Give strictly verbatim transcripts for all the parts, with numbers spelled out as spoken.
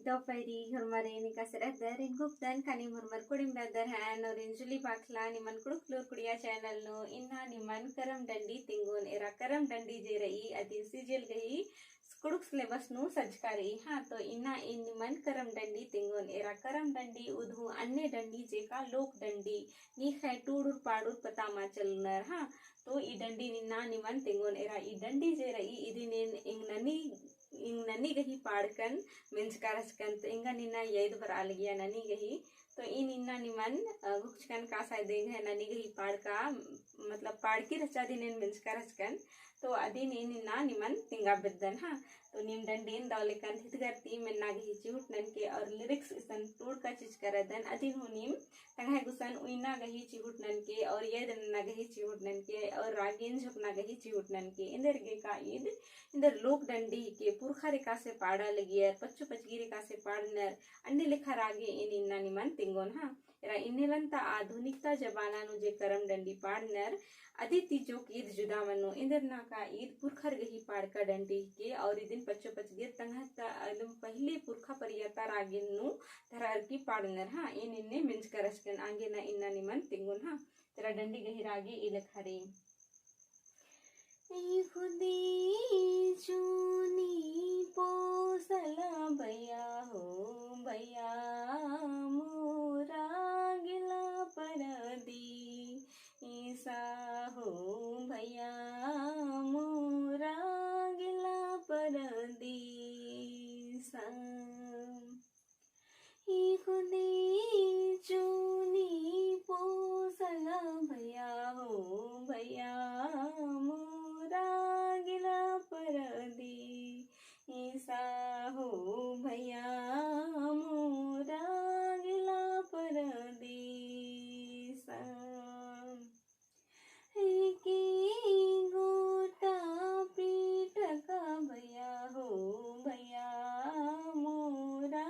दव पैरी होरमर एन एकासे रअदर, एन घोखदन का नीम होरमर कोड़िम रअदर हन, और एन जुली बाखला निमन कुँड़ुख़ लूर कुड़िया channel नू। इन्ना निमन करम डंडी तिंगोन एरा। करम डंडी जे रई अदिन सिजिल गही कुँड़ुख़ syllabus नू सज्जका रई। हाँ, तो इन्ना एन निमन करम डंडी तिंगोन एरा। करम डंडी उदहू अन्ने डंडी जेका लोक डंडी नीख़य टूड़ुर पाड़ुर पता मा चलनर। हाँ, तो ई डंडी इन्ना निमन तिंगोन एरा। ई डंडी जे रई इदिन एन एंग ननी, एंग ननी गही पाड़कन मेंजका रहचकन, तो एंगन इन्ना याद बरआ लगिया ननी गही। तो एन इन्ना निमन, अ, घोखचकन का शायद एंग्है ननी गही पाड़का, मतलब पाड़की रहचा अदिन एन मेंजका रहचकन। तो अदिन एन इन्ना निमन तिंगा बेद्दन। हाँ, तो नीम डंडीन दव लेकन हितगर ती मेन्ना गही चिहुट ननके और lyrics इसन टूड़का चिचका रअदन, अदिन हूँ नीम तंग्है गुसन उइना गही चिहुट ननके और याद नन्ना गही चिहुट ननके और रागेन झोंकना गही चिहुट ननके। एन्देरगे का ईद, एन्देर लोक डंडी हिके, पुरखर एकासे पाड़ा लगियर, पच्चो पचगिर एकासे पाड़नर, अन्ने लेखा रागे एन इन्ना निमन तिंगोन। हाँ, एरा इन्नेलन ता आधुनिकता जमाना नू जे करम डंडी पाड़नर, अदी ती जोक ईद जुदा मनो। एन्देर ना का ईद पुरखर गही पाड़का डंडी हिके और इदिन पच्चो पचगिर तंग्है ता अदम पहले पुरखा परिया ता रागेन नू धरअर की पाड़नर। हाँ, एन इन्ने मेंजका रहचकन, आंगे ना इन्ना निमन तिंगोन। हाँ, तेरा डंडी गही रागे ई लेखा रई। ई खुदी चुनी पोसला भैया हो भैया मोरा गिला परदी। ईसा हो भैया मोरा गिला परदी। ईसा ई खुदी चुनी पोसला भैया हो भैया मोरा गिला परदी। ईसा हो भैया मोरा गिला परदी। ईसा एके गोटा पीठका भैया हो भैया मोरा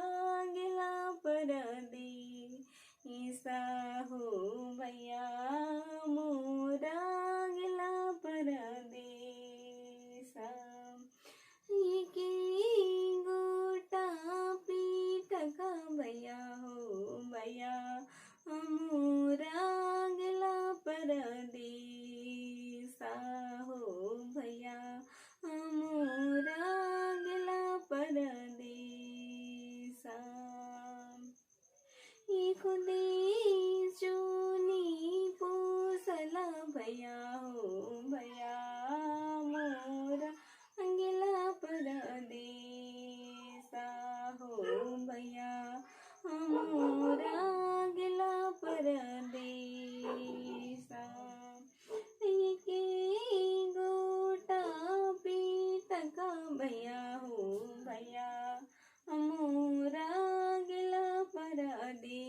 गिला परदी। ईसा हो भैया मोरा गिला परदी। ईसा एके गोटा पीठका भैया हो भैया मोरा गिला परदी। ईसा हो भैया मोरा गिला परदी। ईसा ई खुदी चुनी पोसला भैया हो भैया मोरा गिला परदी। ईसा हो भैया मोरा गिला परदी। ईसा एके गोटा पीठका भैया हो भैया मोरा गिला परदी।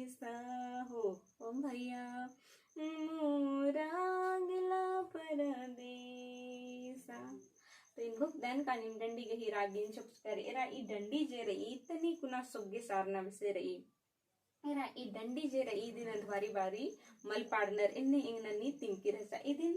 ईसा हो भैया मोरा गिला परदी। ईसा तो एन घोखदन का नीम डंडी गही रागेन झोंकचकर। एरा ई डंडी जे रई तनी कुना सोग्गे सारना बेसे रई। एरा ई डंडी जे रई इदिन अँधवारी बारी मल पाड़नर, एन्ने एंग ननी तिंकी रहचा। इदिन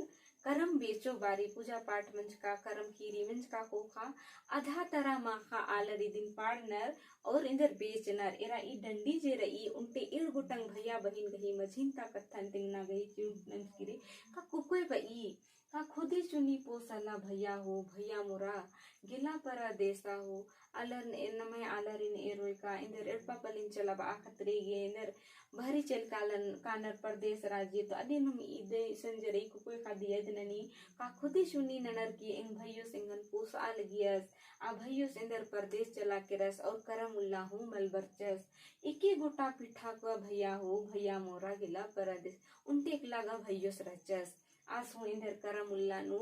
करम बेचो बारी, पूजा पाठ मंजका, करम कीरी मंजका ख़ोख़ा, अधा तरा माख़ा आलर इदिन पाड़नर और एन्देर बेचनर। एरा ई डंडी जे रई ओन्टे एंड़ गोटंग भैया बहिन गही मझिन ता कत्थन तिंगना गही चिहुट नंजकी रई। का कुकोय बई का खुदी चुनी पोसला भैया हो, भैया मोरा गिला परदेसा हो। आलर नम्है आलरिन एरोय का एन्देर एड़पा पल्लिन चलाबआ खतरी गे एन्देर बहरी चल कालन कानर परदेस राजी। तो अदिन हूँ इदे इसन जे रई कुकोय ख़द्द याद ननी का खुदी चुनी ननर की एंग भैयोस एंगन पोसआ लगियस। आ भैयोस एन्देर परदेस चला केरस और करम उल्ला हूँ मल बरचस। एके गोटा पीठका भैया हो, भैया मोरा गिला परदेस। ओन्टे एकला गा भैयोस रहचस। आस हूँ एन्देर करम उल्ला नू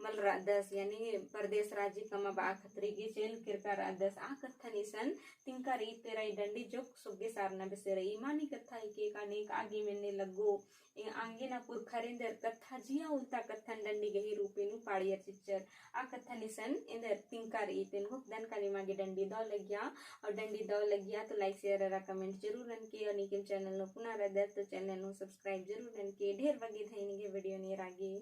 मल रअदस, यानी परदेस राजी कमाबआ खतरी गे चेल केरका रअदस। आ कत्थन इसन तिंका रई। तो एरा ई डंडी जोक सोग्गे सारना बेसे रई। मानी कत्था हिके का नेक आगे मेन्ने लग्गो। ए आंगे ना पुरखर एन्देर कत्था जिया उल्ला कत्थन डंडी गही रूपे नू पाड़ियर चिच्चर। आ कत्थन इसन एन्देर तिंका रई। तो एन घोखदन का निमा गे डंडी दव लग्गिया। और डंडी दव लग्गिया तो like, share अरा comment जरूर ननके। और नीकिम channel नू पुना रअदर तो channel नू subscribe जरूर ननके। ढेर बग्गे धैनी गे video नू एरा गे।